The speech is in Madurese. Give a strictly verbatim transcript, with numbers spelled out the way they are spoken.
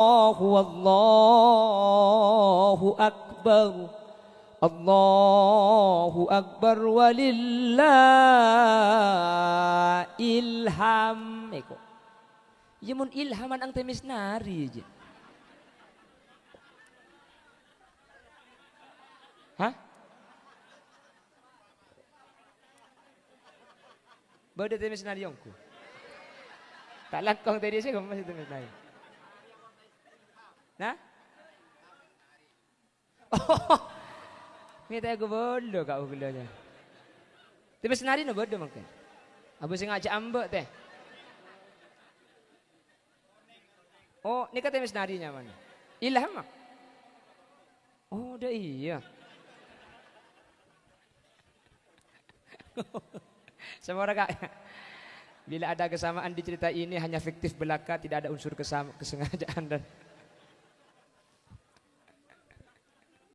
Allahu, Allahu Akbar. Allahu Akbar walillahi ilham. Eko. Ya, mon ilhaman ang Tè Misnari jâ. Hah? Bâdâ Tè Misnari ongghu? Ta' langkong tadi sih, masih Tè Misnari. Nah? Oh, mèta'è ghâbâllu ka' ghulâ jâ. Tè Misnari no bâdâ mangkèn. Abu sè ngajhâk ambâ' tè. Oh, nèka Tè Misnari nyamana. Ilham, ah? Oh, dâ' iyâ. Saporana, Kak. Bila ada kesamaan di cerita ini, hanya fiktif belaka, tidak ada unsur kesama-, kesengajaan dan